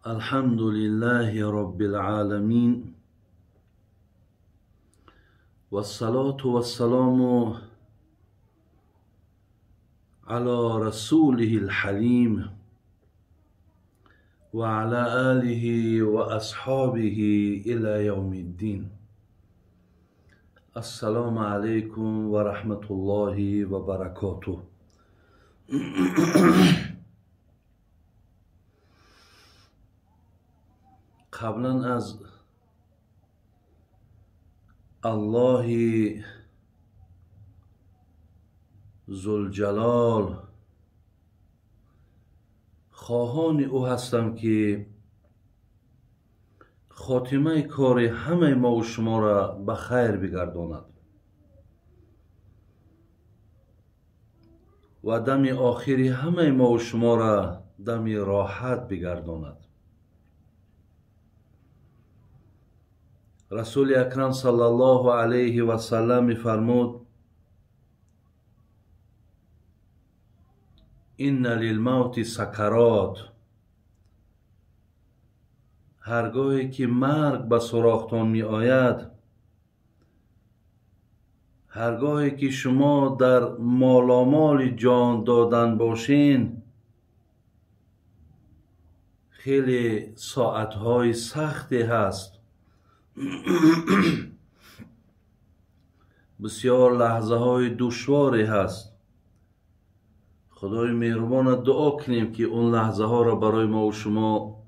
الحمد لله رب العالمين والصلاة والسلام على رسوله الحليم وعلى آله وأصحابه إلى يوم الدين. السلام عليكم ورحمة الله وبركاته. قبلا از الله ذوالجلال خواهان او هستم که خاتمه کار همه ما و شما را به خیر بگرداند و دم آخری همه ما و شما را دم راحت بگرداند. رسول اکرم صلی الله علیه و سلم فرمود: ان للموت سکرات. هرگاهی که مرگ به سراغتان می آید، هرگاهی که شما در مالامال جان دادن باشین، خیلی ساعتهای سختی هست، بسیار لحظه های دشواری هست. خدای مهربان دعا کنیم که اون لحظه ها را برای ما و شما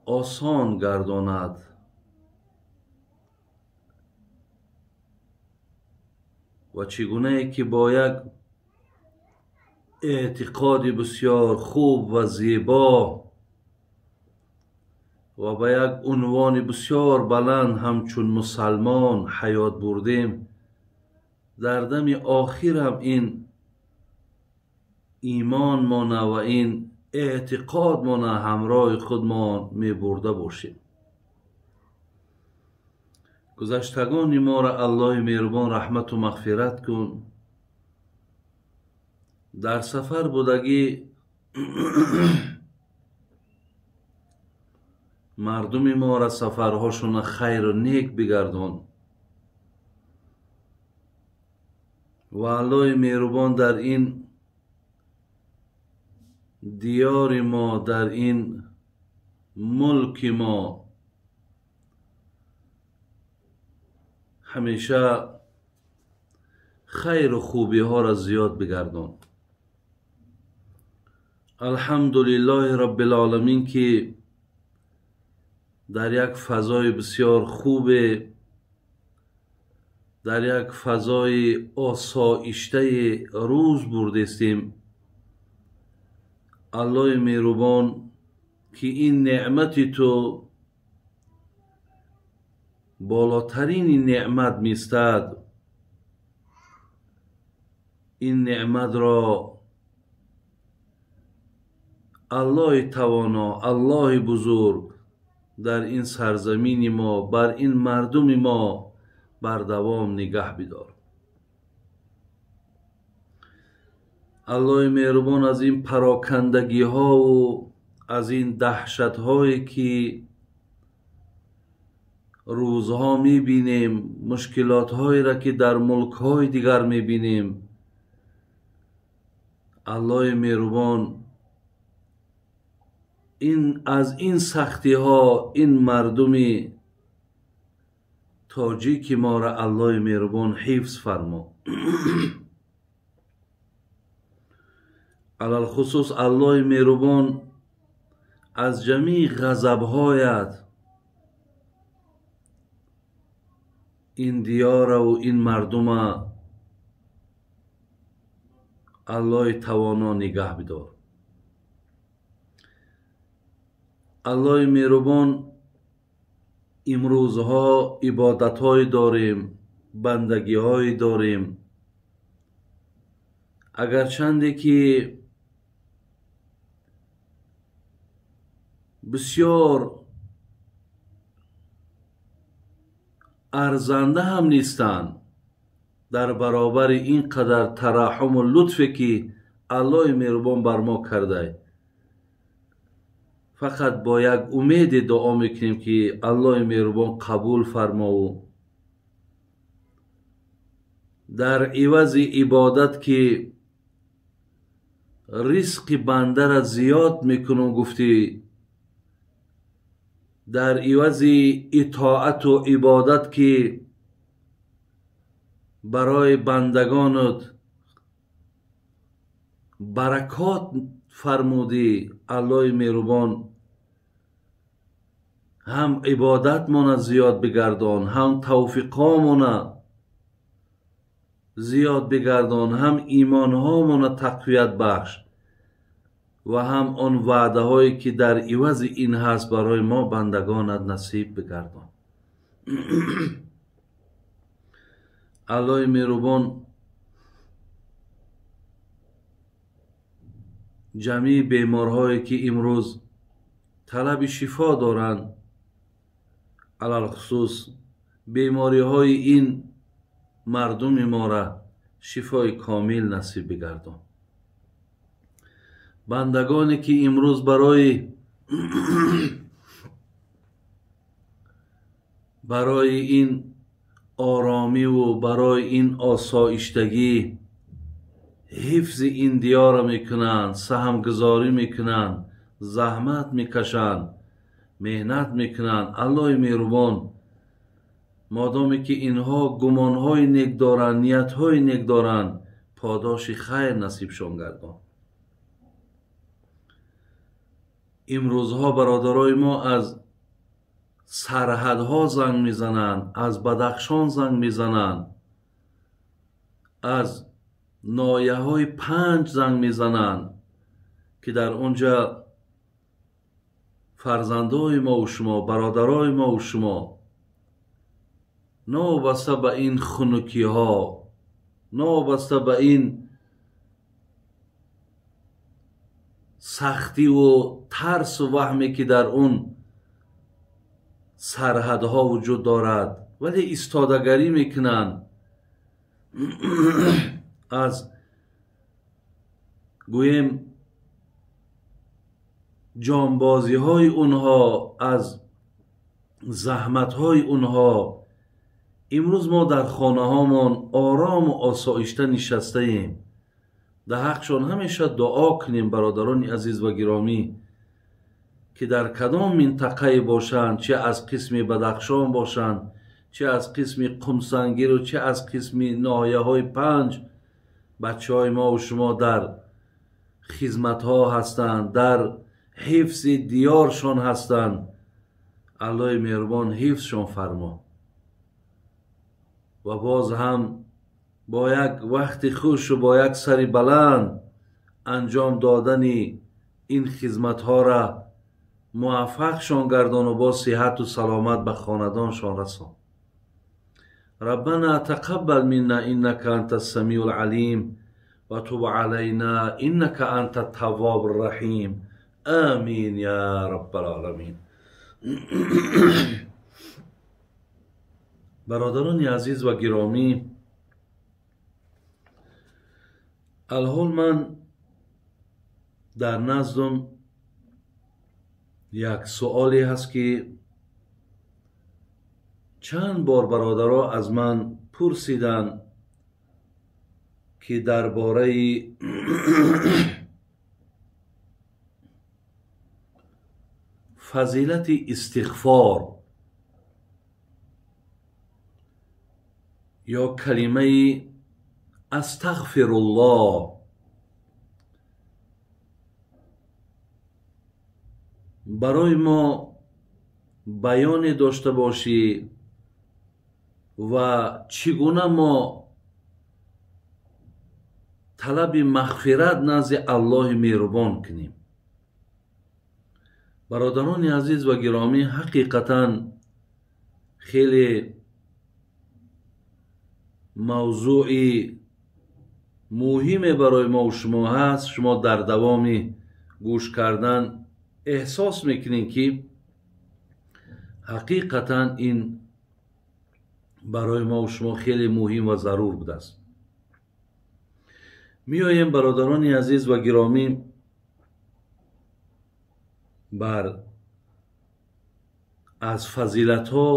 آسان گرداند و چگونه که با یک اعتقاد بسیار خوب و زیبا و با یک عنوان بسیار بلند همچون مسلمان حیات بردیم، در دم آخر هم این ایمان مانه و این اعتقاد مانه همراه خودمان می برده باشیم. گذشتگان ما را الله مهربان رحمت و مغفرت کن. در سفر بودگی مردم ما را سفرهاشون خیر و نیک بگردان و الله مهربان در این دیار ما، در این ملک ما همیشه خیر و خوبی ها را زیاد بگردان. الحمدلله رب العالمین که در یک فضای بسیار خوب، در یک فضای آسایشته روز بردستیم. الله مهربان که این نعمت تو بالاترین نعمت میستد، این نعمت را الله توانا، الله بزرگ در این سرزمین ما، بر این مردم ما بر دوام نگه بدار. الله مهربان از این پراکندگی ها و از این دهشت هایی که روزها میبینیم، مشکلات هایی را که در ملک های دیگر میبینیم، الله مهربان این از این سختی ها این مردم تاجیک ما را الله مهربان حفظ فرما. علالخصوص الله مهربان از جمیع غضبهایت این دیار و این مردم الله توانا نگه بدار. الله مهربان امروزها عبادتهای داریم، بندگیهای داریم، اگرچنده که بسیار ارزنده هم نیستند، در برابر این قدر ترحم و لطفی که الله مهربان بر ما کرده. Фақат бо як умеде дуо мекунем, ки Аллоҳи меҳрубон қабул фармову дар ивази ибодат, ки ризқи бандара зиёд мекунум гуфтӣ, дар ивази итоату ибодат, ки барои бандагонат баракот фармудӣ, Аллоҳи меҳрубон ҳам ибодатмона зиёд бигардон, ҳам тавфиқҳомона зиёд бигардон, ҳам имонҳомона тақвият бахш ва ҳам он ваъдаҳое, ки дар ивази ин ҳаст, барои мо бандагонат насиб бигардон. Аллоҳи меҳрубон ҷамъи беморҳое, ки имрӯз талаби шифо доранд, алалхусус бемориҳои ин мардуми мора шифои комил насиб бигардон. Бандагоне, ки имрӯз барои ин оромиву барои ин осоиштагӣ ҳифзи ин диёра мекунанд, саҳмгузорӣ мекунанд, заҳмат мекашанд, меҳнат мекунанд, Аллоҳи меҳрубон модоме ки инҳо гумонҳои нек доранд, ниятҳои нек доранд, подоши хайр насибшон гардон. Имрӯзҳо бародарои мо аз сарҳадҳо занг мезананд, аз Бадахшон занг мезананд, аз ноҳияҳои панҷ занг мезананд, ки дар он ҷа фарзандои мову шумо, бародарои мову шумо новобаста ба ин хунукиҳо, новобаста ба ин сахтиву тарсу ваҳме, ки дар он сарҳадҳо вуҷуд дорад, вале истодагарӣ мекунанд, аз гӯем ҷонбозиҳои онҳо, аз заҳматҳои онҳо имрӯз мо дар хонаҳомон орому осоишта нишастаем. Дар ҳақшон ҳамеша дуо кунем, бародарони азиз ва гиромӣ, ки дар кадом минтақае бошанд, чи аз қисми Бадахшон бошанд, чи аз қисми Қумсангиру чи аз қисми ноҳияҳои панҷ, бачаҳои мову шумо дар хизматҳо ҳастанд, дар ҳифзи диёршон ҳастанд. Аллоҳи меҳрубон ҳифзшон фармо ва боз ҳам бо як вақти хушу бо як сари баланд анҷом додани ин хизматҳоро муваффақшон гардону бо сиҳату саломат ба хонадоншон расон. Раббана тақаббал минна иннака анта самиу алим ва туб алайна иннака анта таввобу раҳим. Амин я раббал оламин. Бародарони азиз ва гиромӣ, алҳол ман дар наздум як суоле ҳаст, ки чанд бор бародаро аз ман пурсиданд, ки дар бораи фазилати истиғфор ё калимаи астағфируллоҳ барои мо баёне дошта бошӣ ва чӣ гуна мо талаби мағфират назди Аллоҳи меҳрубон кунем. Бародарони азиз ва гиромӣ, ҳақиқатан хеле мавзӯи муҳиме барои мо шумо ҳаст. Шумо дар давоми гӯш кардан эҳсос мекунед, ки ҳақиқатан ин барои мо шумо хеле муҳим ва зарур будааст. Меоем, бародарони азиз ва гиромӣ, Бар аз фазилатҳо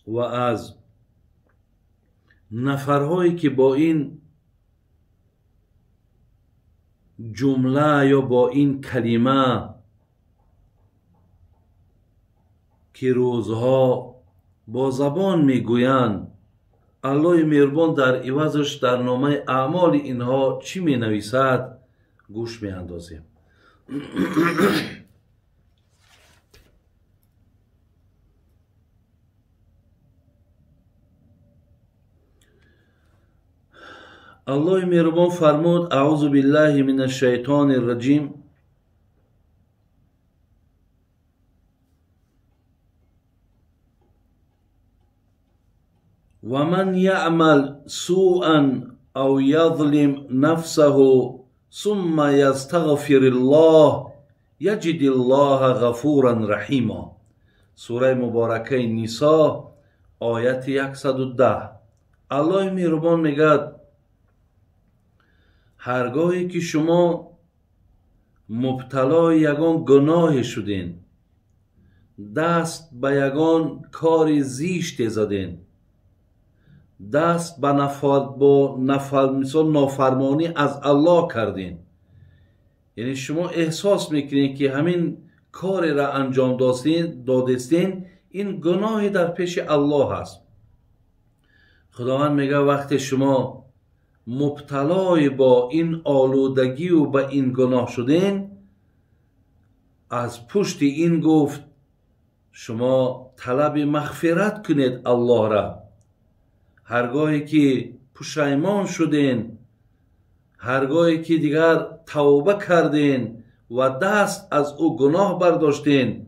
ва аз нафарҳое ки бо ин ҷумла ё бо ин калима ки рӯзҳо бо забон мегӯянд, Аллоҳи меҳрубон дар ивазаш дар номаи аъмоли инҳо чӣ менависад, гӯш меандозем. Аллоҳи меҳрубон фармуд: аъузу биллаҳи мина шайтони раҷим. ومن يعمل سوءا أو يظلم نفسه ثم يستغفر الله يجد الله غفورا رحيما. سورة مبارکه نساء آیت 110. الله مهربان میگد هرگاهی که شما مبتلای یگان گناه شدین، دست به یگان کار زیشت زدین، دست به نافرمانی از الله کردین، یعنی شما احساس میکنین که همین کار را انجام دادستین، این گناه در پیش الله هست. خداوند میگه وقتی شما مبتلای با این آلودگی و به این گناه شدین، از پشت این گفت شما طلب مغفرت کنید الله را. هرگاهی که پشیمان شدین، هرگاهی که دیگر توبه کردین و دست از او گناه برداشتین،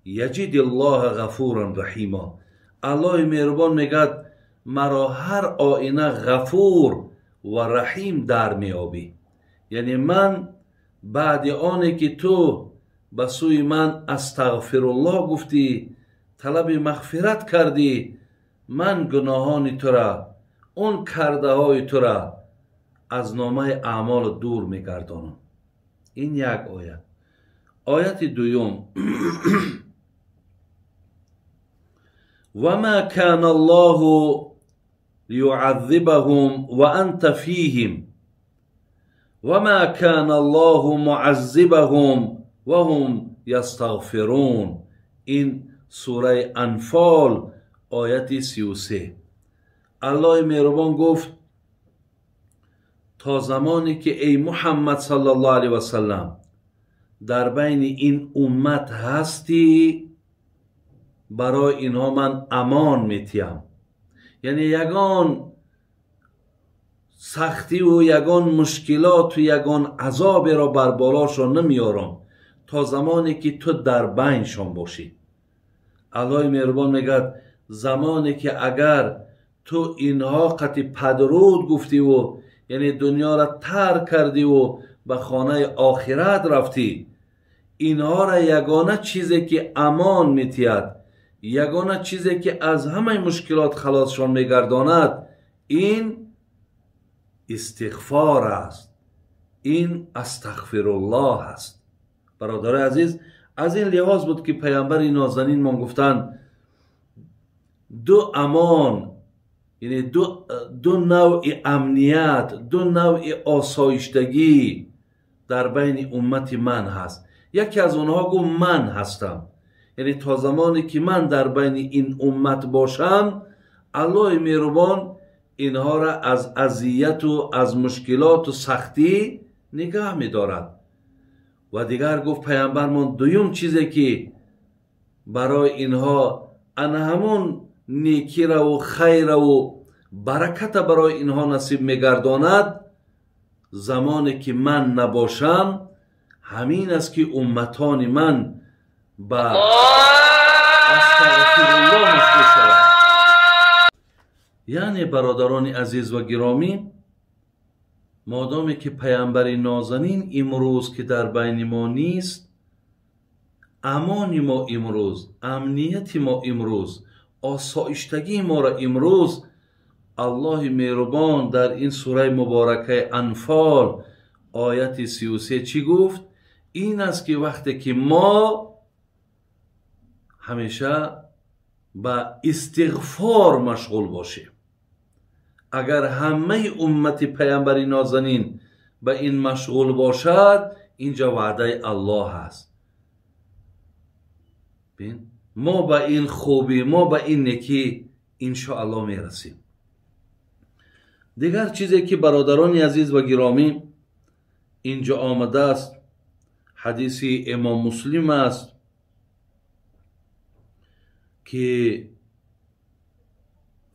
یجد الله غفورا رحیما. الله مهربان میگد مرا هر آینه غفور و رحیم در میابی. یعنی من بعد آنه که تو به سوی من استغفر الله گفتی، طلب مغفرت کردی، من گناهان تو را، اون کرده های تو را از نامه اعمال دور میگردانم. این یک آیت. آیت دوم: وما كان الله ليعذبهم وأنت فيهم وما كان الله معذبهم وهم يستغفرون. این سوره انفال آیت 33. الله مهربان گفت تا زمانی که ای محمد صلی الله علیه و سلم در بین این امت هستی، برای اینها من امان میتیم. یعنی یگان سختی و یگان مشکلات و یگان عذاب را بر بالاشان نمیارم تا زمانی که تو در بینشان باشی. الله مهربان میگد زمانی که اگر تو اینها قطی پدرود گفتی و یعنی دنیا را ترک کردی و به خانه آخرت رفتی، اینها را یگانه چیزی که امان میتید، یگانه چیزی که از همه مشکلات خلاصشان میگرداند، این استغفار است، این استغفر الله است. برادر عزیز، از این لحاظ بود که پیامبر نازنین ما گفتند دو امان، یعنی دو نوع امنیت، دو نوع آسایشتگی در بین امت من هست. یکی از اونها گفت من هستم، یعنی تا زمانی که من در بین این امت باشم، الله مهربان اینها را از اذیت و از مشکلات و سختی نگاه می‌دارد. و دیگر گفت پیامبرمان دویم چیزی که برای اینها ان همون نیکی را و خیر و برکت برای اینها نصیب میگرداند، زمانی که من نباشم، همین است که امتان من به استغفر الله مشغول شوند. یعنی برادران عزیز و گرامی، مادامی که پیامبر نازنین امروز که در بین ما نیست، امان ما امروز، امنیت ما امروز، آسایشتگی ما را امروز الله مهربان در این سوره مبارکه انفال آیت 33 چی گفت؟ Ин аст ки вақте ки мо ҳамеша ба истиғфор машғул бошем, агар ҳамаи уммати паямбари нозанин ба ин машғул бошад, инҷа ваъдаи Аллоҳ аст. Бин, мо ба ин хубӣ, мо ба ин некӣ иншоаллоҳ мерасем. Дигар чизе ки бародарони азиз ва гиромӣ инҷо омадааст, ҳадиси имом Муслим аст ки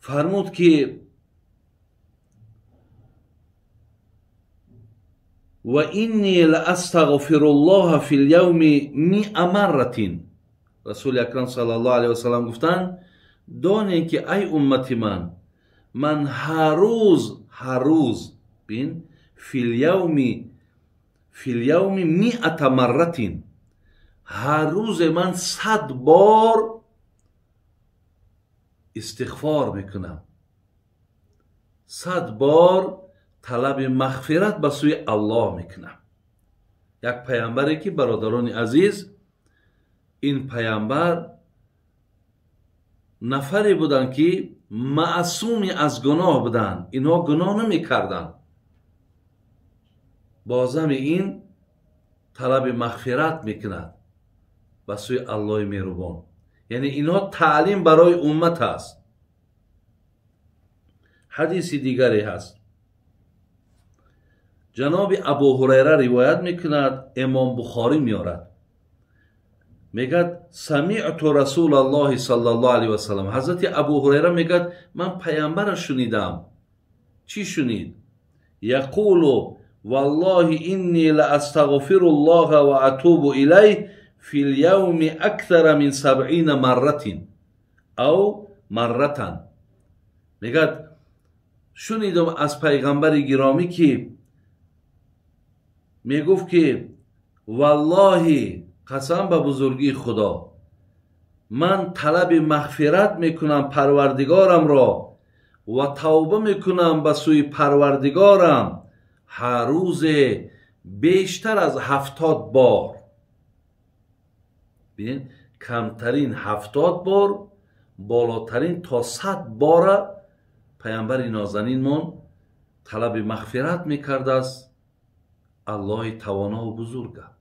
фармуд ки ва инни лаастағфируллоҳа фил явми миа марратин. Расули акрам саллаллоҳу алайҳи васаллам гуфтанд: донед ки ай уммати ман, ман ҳар рӯз бин фил явми миата марратин, ҳар рӯзе ман 100 бор истиғфор мекунам, 100 бор талаби мағфират ба сӯи Аллоҳ мекунам. Як паямбаре ки бародарони азиз, ин паямбар нафаре буданд ки маъсуми аз гуноҳ буданд, инҳо гуноҳ намекарданд. Бозами ин талаби мағфират мекунад ба сӯи Аллоҳи меҳрубон. Яъне инҳо таълим барои уммат аст. Ҳадиси дигаре ҳаст, ҷаноби Абу Ҳурайра ривоят мекунад, имом Бухорӣ меорад, мегӯяд: самиъту расулаллоҳи саллаллоҳу алайҳи васаллам. Ҳазрати Абу Ҳурайра мегӯяд: ман паямбарро шунидам. Чӣ шунид? Яқулу валлоҳи инни лаастағфируллоҳа ва атубу илайҳ фил явми акthара мин 70 марратин ав марратан. Мегӯяд: шунидам аз пайғамбари гиромӣ ки мегуфт ки валлоҳи, қасам ба бузургии Худо, ман талаби мағфират мекунам парвардигорамро ва тавба мекунам ба сӯи парвардигорам ҳар рӯзе бештар аз 70 бор. Бинед, камтарин 70 бор, болотарин то 100 бора паямбари нозанинмон талаби мағфират мекардааст Аллоҳи тавонову бузурга.